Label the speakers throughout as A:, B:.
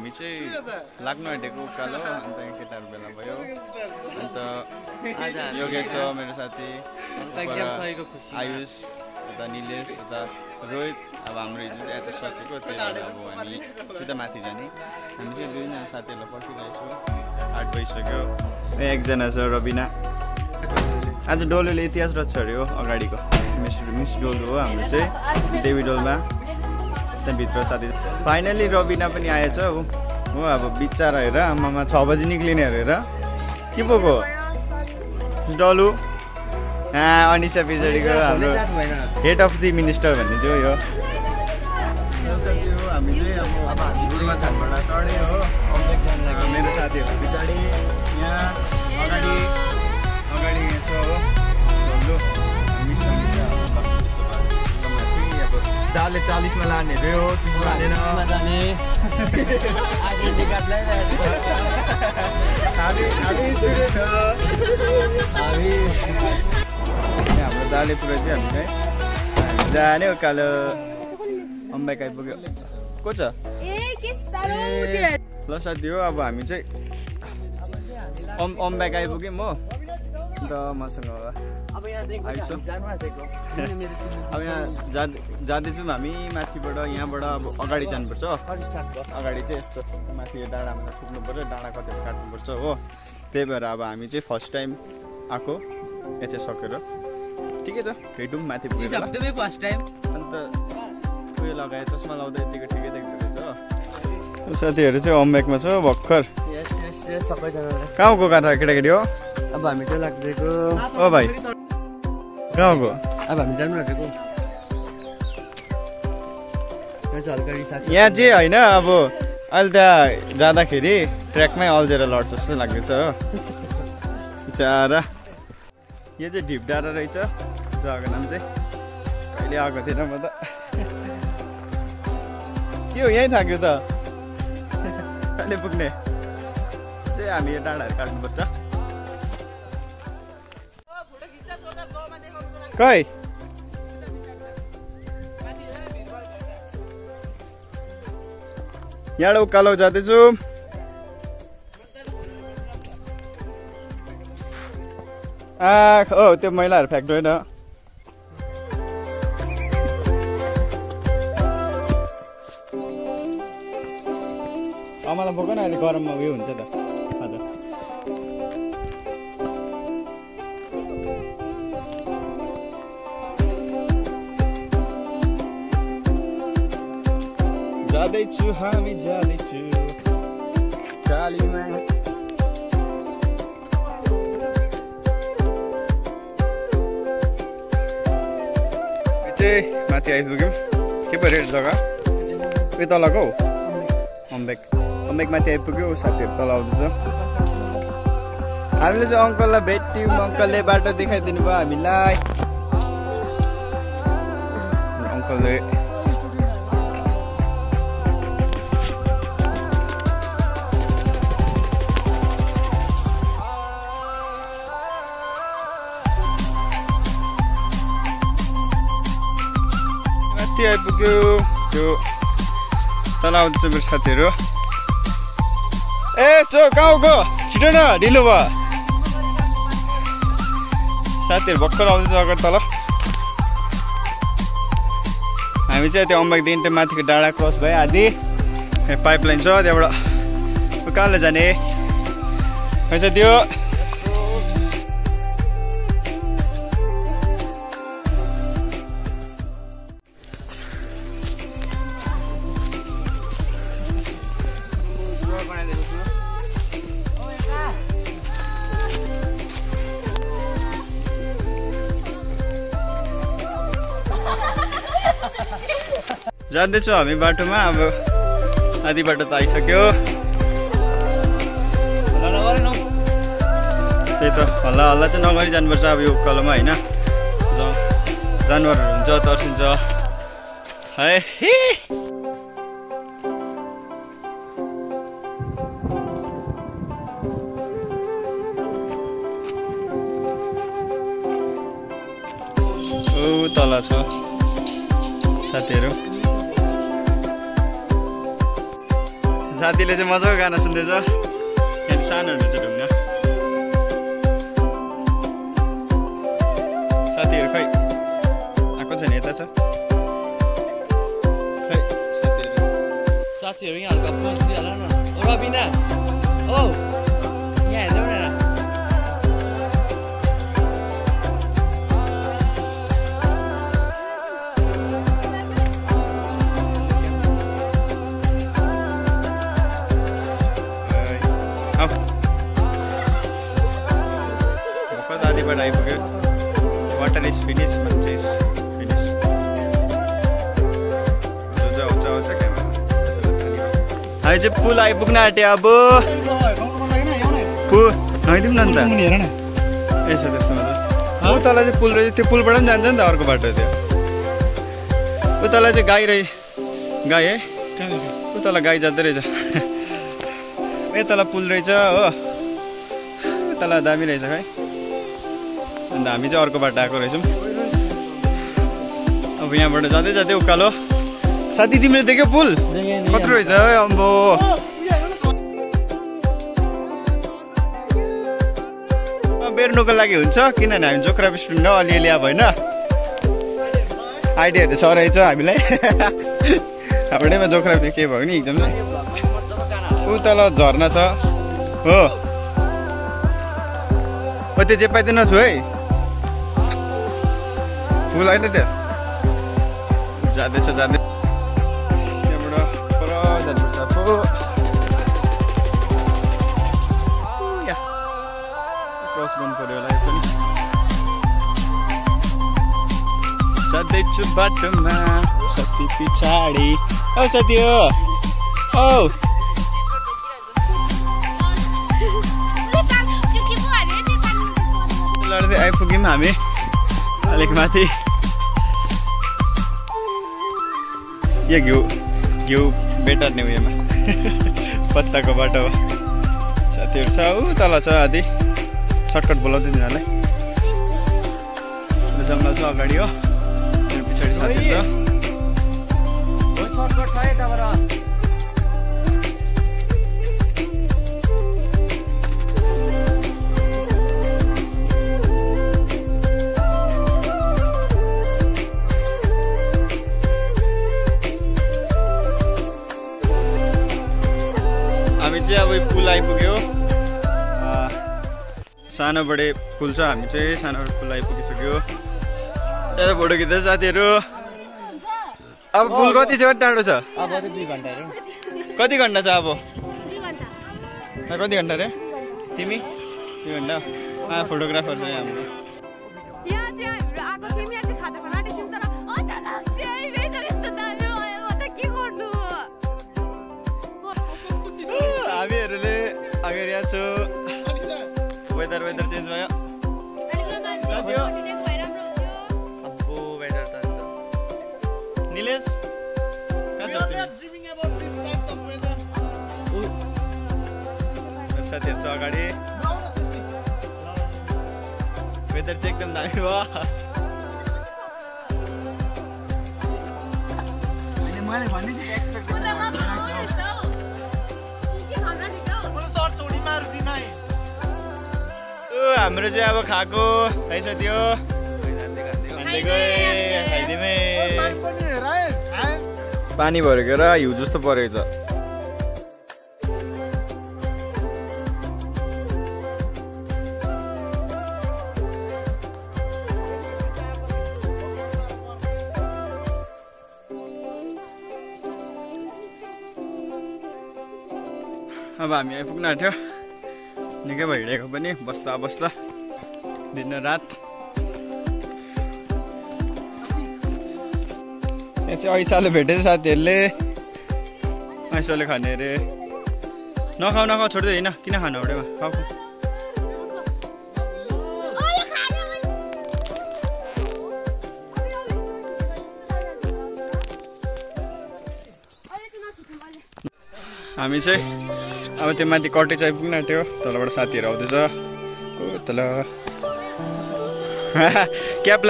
A: हामी चाहिँ लाग्नु आँटेको उकालो अन्त केटाहरू बेला भयो अन्त योगेश छ मेरो साथी आयुष यता निलेश यता रोहित अब हाम्रो हिजो चाहिँ एचएस सकेको त्यही भएर अब हामी सिधा माथि जाने हामी चाहिँ दुईजना साथीहरूलाई पर्खिरहेछौँ 8 बजिसक्यो एकजना छ रबिना आज डोलुले इतिहास रच्छ अरे हो अगाडिको मिस डोलु हो हाम्रो चाहिँ देवी डोलमा त्यहाँभित्र साथी फाइनली रबिना पनि आएछ हो अब बिचारा हेर आमामा 6 बजी निक्लिने हेरेर के पोको डलु अनिसा पछाडिको हाम्रो हेड अफ दि मिनिस्टर भन्ने चाहिँ यो हामी चाहिँ अब गुरुमाथानबाट चढे हो मेरो साथीहरू पछाडि यहाँ अगाडि छ हो दाले 40 मा लाने रे हो त्यसमा लादैन हाम्रो दाले पुरै चाहिँ हामी जाने उकालो अम्बाक आइपुग्यो को छ ल साथी हो अब हामी चाहिँ अम्बाक आइपुग्यौँ हो अन्त मसँग अब यहाँ जाँदैछौँ हामी माथिबाट यहाँबाट अब अगाडि जानुपर्छ अगाडि चाहिँ यस्तो माथि डाँडामा पुग्नु पर्छ डाँडा कतिवटा काट्नुपर्छ हो त्यही भएर अब हामी चाहिँ फर्स्ट टाइम आएको एचएस सकेर ठिकै छ भेटौँ माथि पुगेर फर्स्ट टाइम अन्त उयो लगाए चस्मा लाउँदा यतिको ठिकै देख्दो रहेछ साथीहरू चाहिँ अम्बेकमा छ भर्खर कहाँ गएको काँटा केटाकेटी हो
B: अब हामी चाहिँ लाग्दैको
A: ओ भाइ कहाँ गएको
B: अब हामी जानु आँटेको
A: यहाँ चाहिँ होइन अब अहिले त्यहाँ जाँदाखेरि ट्र्याकमै अल्झेर लड्छ जस्तो लाग्दैछ हो बिचारा यो चाहिँ ढिप डाँडा रहेछ जग्गाको नाम चाहिँ कहिले आएको थिएन म त के हो यहीँ थाक्यो त कहिले पुग्ने चाहिँ हामी यो डाँडाहरू काट्नुपर्छ खै यहाँ उकालो जाँदैछु हो त्यो मैलाहरू फ्याँक्नु होइन अमला बोक न अहिले गरममा उयो हुन्छ त हजुर जाँदैछु हामी जाँदैछु कालीमा माथि आइपुग्यौँ के पो रेट जग्गा उयो तलको हौ अम्बेक माथि आइपुग्यो साथीहरू तल आउँदैछ हामीले चाहिँ अङ्कललाई भेट्यौँ अङ्कलले बाटो देखाइदिनु भयो हामीलाई अङ्कलले आइपुग्यो त्यो तल आउँदैछ मेरो साथीहरू ए चो कहाँ गयो छिटो न ढिलो भयो साथीहरू भर्खर आउँदैछ अगाडि तल हामी चाहिँ त्यो अम्बाकदेखि त्यो माथिको डाँडा क्रस भयो आदि पाइपलाइन छ त्यहाँबाट कहाँलाई जाने खै त्यो जाँदैछौँ हामी बाटोमा अब आधी बाटो त आइसक्यो त्यही त हल्ला हल्ला चाहिँ नगरी जानुपर्छ अब यो उकालोमा होइन जनावरहरू हुन्छ तर्सिन्छ है ओ तल छ साथीहरू साथीले चाहिँ मजाको गाना सुन्दैछ त्यहाँदेखि सानोहरू चाहिँ ढुङ्गा साथीहरू खै आएको छैन यता छ खै
B: साथीहरू यहाँ हल्का पोस्ट दिइहाल न ओ रबिना ओ यहाँ हेर्दै न
A: दादीबाट आइपुग्यो वाटर इज फिनिस मान्छे इज फिनिस हामी चाहिँ पुल आइपुग्न आँट्यो अब नआइदिउँ न अन्त यसो त्यस्तो उतालाई चाहिँ पुल रहेछ त्यो पुलबाट पनि जान्छ नि त अर्को बाटो त्यो उतालाई चाहिँ गाई है उतालाई गाई जाँदो रहेछ यतालाई पुल रहेछ हो उतालाई दामी रहेछ खै अन्त हामी चाहिँ अर्को बाटो आएको रहेछौँ अब यहाँबाट जाँदै जाँदै उकालो साथी तिमीले देख्यौ पुल कत्रो रहेछ है अम्बो बेर्नुको लागि हुन्छ किनभने हामी जोग्राफी स्टुडेन्ट हो अलिअलि अब होइन आइडियाहरू छ रहेछ हामीलाई हाम्रोमा जोग्राफी के भयो नि एकदम उतल झर्ना छ हो त्यो जे पाइदिन छु है फुल होइन त्यो जाँदैछ त्यहाँबाट पर जाँदैछ क्रस गर्नु पर्यो होला यो पनि जाँदैछु बाटोमा साथी पछाडि औ साथी हो औ लड्दै आइपुग्यौँ हामी अलिक माथि यो घिउ बेटार्ने उयोमा पत्ताको बाटो साथीहरू छ ऊ तल छ आदि सर्टकट बोलाउँदै तिनीहरूलाई जङ्गल छ अगाडि हो पछाडि साथीहरू छ अब पुल आइपुग्यो सानोबडे पुल छ हामी चाहिँ सानोबडे पुल आइपुगिसक्यो यता फोटो खिच्दै साथीहरू अब पुल कति छ टाढो छ कति घन्टा छ अब कति घन्टा रे तिमी 2 घन्टा फोटोग्राफर छ हाम्रो हामीहरूले अगाडि यहाँ छु वेदर चेन्ज भयो अब्बो वेदर त निलेश साथीहरू छ अगाडि वेदर चाहिँ एकदम दामी भयो हाम्रो चाहिँ अब खाएको है साथी हो पानी भरेको र हिउँ जस्तो परेको छ अब हामी आइपुग्न आँट्यो निकै भइरहेको पनि बस्दा दिन रात यहाँ चाहिँ ऐसाले भेटेछ साथीहरूले ऐसाले खाने अरे नखाऊ छोड्दै होइन किन खानु एउटैमा खाऊ हामी चाहिँ अब त्यो माथि कटेज आइपुग्न आँट्यो तलबाट साथीहरू आउँदैछ तल क्याप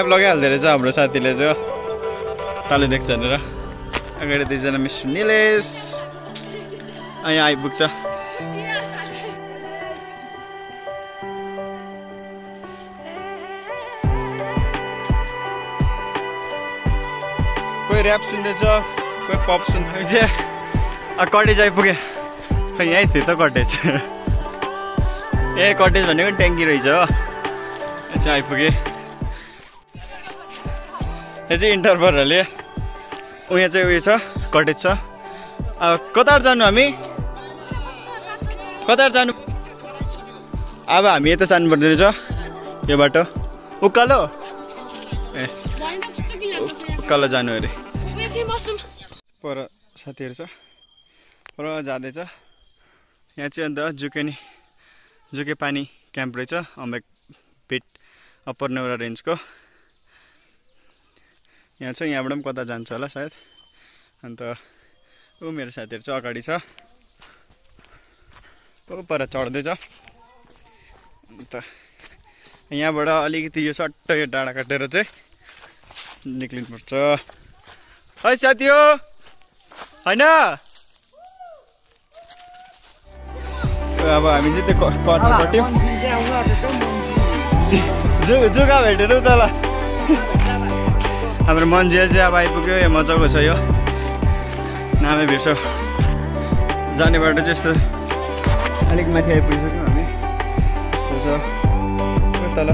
A: लगाइहाल्दो रहेछ हाम्रो साथीले चाहिँ तल देख्छ भनेर अगाडि दुईजना मिस्टर निलेश यहाँ आइपुग्छ। कोही ऱ्याप सुन्दैछ, कोही पप सुन्दैछ। कटेज आइपुग्यो। खै यहीँ थियो त कटेज। ए कटेज भनेको ट्याङ्की रहेछ हो। यहाँ चाहिँ आइपुगेँ। यो चाहिँ इन्टरभरहरूले उयो चाहिँ उयो छ, कटेज छ। अब कताबाट जानु हामी? कताबाट जानु? अब हामी यता जानु पर्दो रहेछ यो बाटो। उकालो ए उकालो जानु अरे। पर साथीहरू छ, पर जाँदैछ। यहाँ चाहिँ अन्त जुके पानी क्याम्प रहेछ, अम्बेक पिट अप्पर नेउरा रेन्जको। यहाँ छ, यहाँबाट पनि कता जान्छ होला सायद। अन्त ऊ मेरो साथीहरू चाहिँ अगाडि छ, ऊ पर चढ्दैछ। अन्त यहाँबाट अलिकति यो सट्ट यो डाँडा काटेर चाहिँ निक्लिनुपर्छ। है साथी हो होइन? अब हामी चाहिँ त्यो कट्नु कट्यौँ। जुगा भेटेर तल हाम्रो मन्जिल चाहिँ अब आइपुग्यो। यो मजाको छ, यो नामै बिर्सो। जाने बाटो चाहिँ यस्तो अलिक माथि आइपुगिसक्यौँ हामी। यस्तो छ तल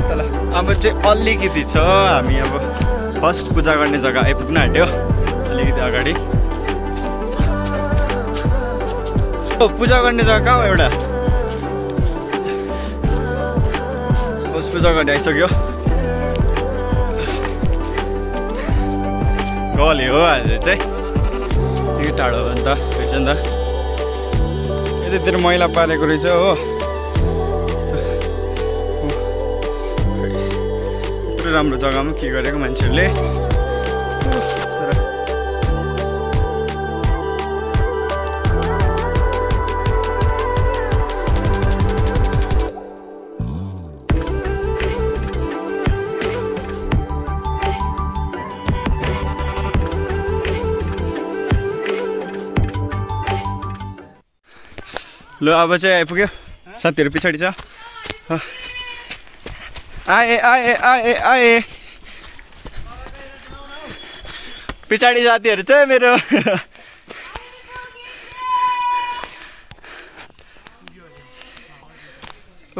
A: तल। अब चाहिँ अलिकति छ, हामी अब फर्स्ट पूजा गर्ने जग्गा आइपुग्न आँट्यो, अलिकति अगाडि। पूजा गर्ने जग्गा कहाँ हो? एउटा बस पूजा गर्ने आइसक्यो। गली हो आज चाहिँ, निकै टाढो हो नि त, रहेछ नि त। यतातिर मैला पारेको रहेछ हो। यत्रो राम्रो जग्गामा के गरेको मान्छेहरूले। ल अब चाहिँ आइपुग्यो, साथीहरू पछाडि छ। आए आए आए आए पछाडि साथीहरू छ मेरो।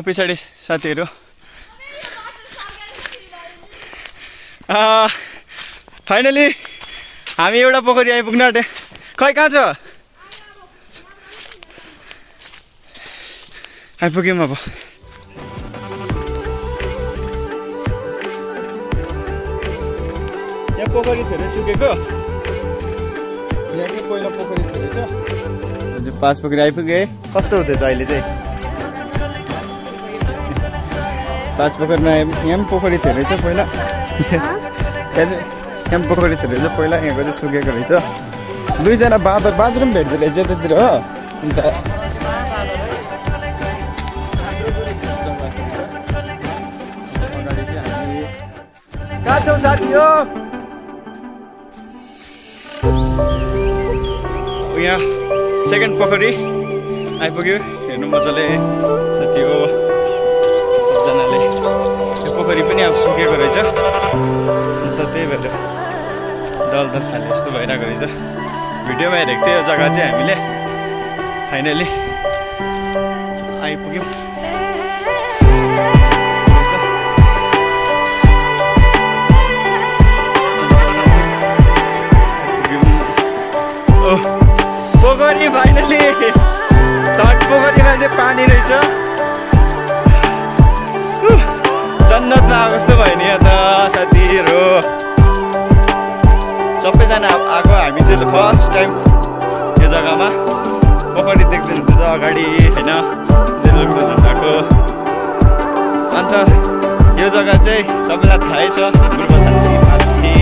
A: पछाडि साथीहरू। फाइनली हामी एउटा पोखरी आइपुग्न आँटे। खै कहाँ छ? आइपुग्यौँ अब। यहाँ पोखरी धेरै सुकेको, यहाँ चाहिँ पहिला पोखरी धेरै छ। पाँच पोखरी आइपुगे। कस्तो हुँदैछ अहिले चाहिँ? पाँच पोखरीमा यहाँ पनि पोखरी धेरै छ पहिला। यहाँ पोखरी धेरै छ पहिला, यहाँको चाहिँ सुकेको रहेछ। दुईजना बाँदर पनि भेट्दो रहेछ त्यतिर हो। अन्त कहाँ छौ साथी हो? यहाँ सेकेन्ड पोखरी आइपुग्यो। हेर्नु मजाले साथी हो। सबजनाले त्यो पोखरी पनि अब सुकेको रहेछ। अन्त त्यही भएर दल थाले जस्तो भइरहेको रहेछ। भिडियोमा हेरेको थियो यो जग्गा चाहिँ हामीले। फाइनली आइपुग्यौँ। पोखरी फाइनली, थर्ड पोखरीमा चाहिँ पानी रहेछ। जन्नतमा आएको जस्तो भयो नि यहाँ त साथीहरू। सबैजना आएको, हामी चाहिँ फर्स्ट टाइम यो जग्गामा पोखरी देख्दै हुँदैछ अगाडि होइन, झन्डाको। अन्त यो जग्गा चाहिँ सबैलाई थाहै छ, माथि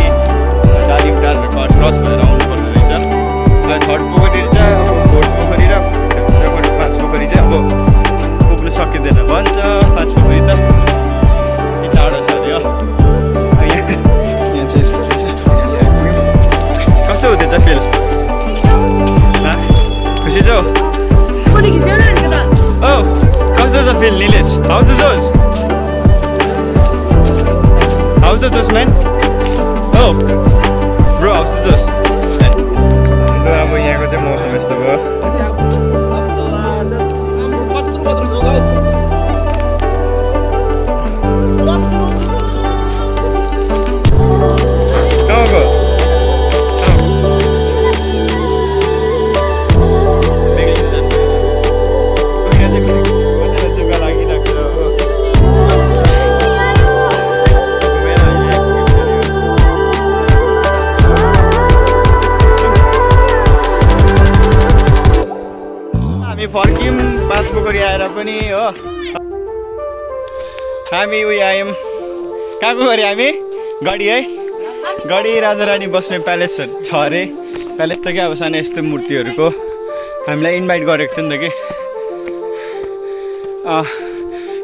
A: डालिमटार क्रस भएर आउनुपर्ने रहेछ। थर्ड पोखरी चाहिँ अब फोर्थ पोखरी र पाँच पोखरी चाहिँ अब पुग्नु सकिँदैन भन्छ। पाँच पोखरी त टाढो छ अरे हो। यहाँ चाहिँ यस्तो रहेछ। कस्तो हुँदैछ फिल? खुसी छौ? Oh, कस्तो छ feel Nilesh? How's the juice? How's the juice, man? Oh, bro, how's the juice? अब यहाँको चाहिँ मौसम यस्तो भयो। फर्क्यौँ बासपोखरी आएर पनि हो हामी उयो आयौँ कहाँको गरी हामी गढी है गढी राजा रानी बस्ने प्यालेस छ अरे प्यालेस त क्या अब सानो यस्तो मूर्तिहरूको हामीलाई इन्भाइट गरेको थियो नि त कि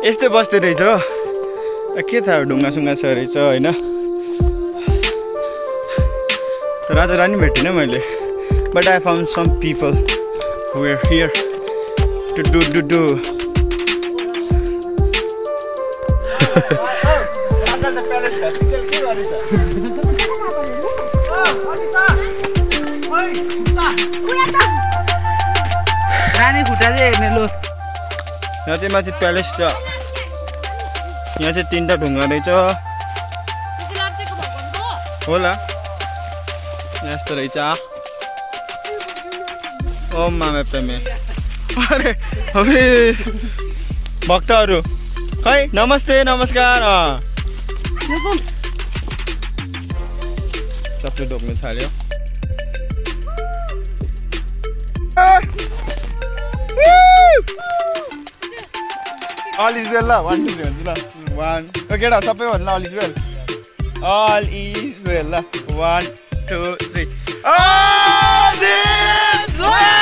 A: यस्तै बस्दै रहेछ हो के थाहा ढुङ्गासुङ्गा छ रहेछ होइन राजा रानी भेटिनँ मैले but I found some people who are here to do
B: रानी खुट्टा चाहिँ हेर्ने लो
A: यहाँ चाहिँ माथि प्यालेस छ यहाँ चाहिँ 3टा ढुङ्गा रहेछ होला यस्तो रहेछ ओ मामे प्रेमे अरे अबे भक्तहरू खै नमस्ते नमस्कार सबले ढोक्नु थाल्यो All is well lah 1 2 3 भन्छु ल 1 केटा सबै भन्नु all is well all is well lah 1 2 3 all is well